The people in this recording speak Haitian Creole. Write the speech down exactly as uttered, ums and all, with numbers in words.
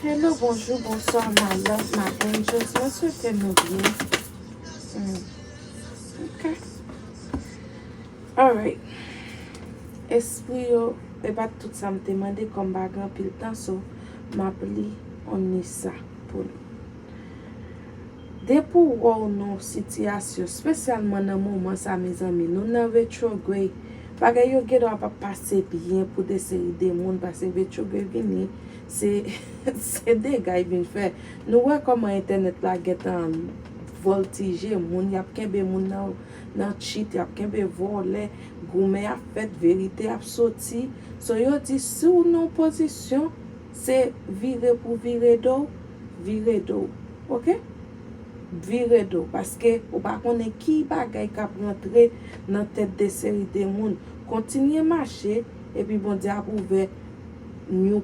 Hello, bonjou, bonswa, my love, my angels. Mwen swete nou byen. Hmm. Ok. Alright. Espri yo, e pa t tout sa m te mande kòm m pa gen anpil tan, so m ap li on lisa pou nou. Depi w wè w nan yon sitiyasyon, espesyalman nan moman sa, mezanmi, nou nan retrograde. Bagay yo gen dwa p ap pase byen pou de seri de moun, paske retrograde vini, se, se dega y vin fè. Nou wè kòman entènèt la gentan vòltije moun, y ap kenbe moun nan, nan cheat, y ap kenbe vòlè, goumen ap fèt, verite ap soti. So, yo di, si w nan yon pozisyon, se vire pou vire do, vire do, ok? Vire do, paske ou pa konnen ki bagay k ap rantre nan tèt de seri de moun. Kontinye mache, epi Bondye ap ouvè new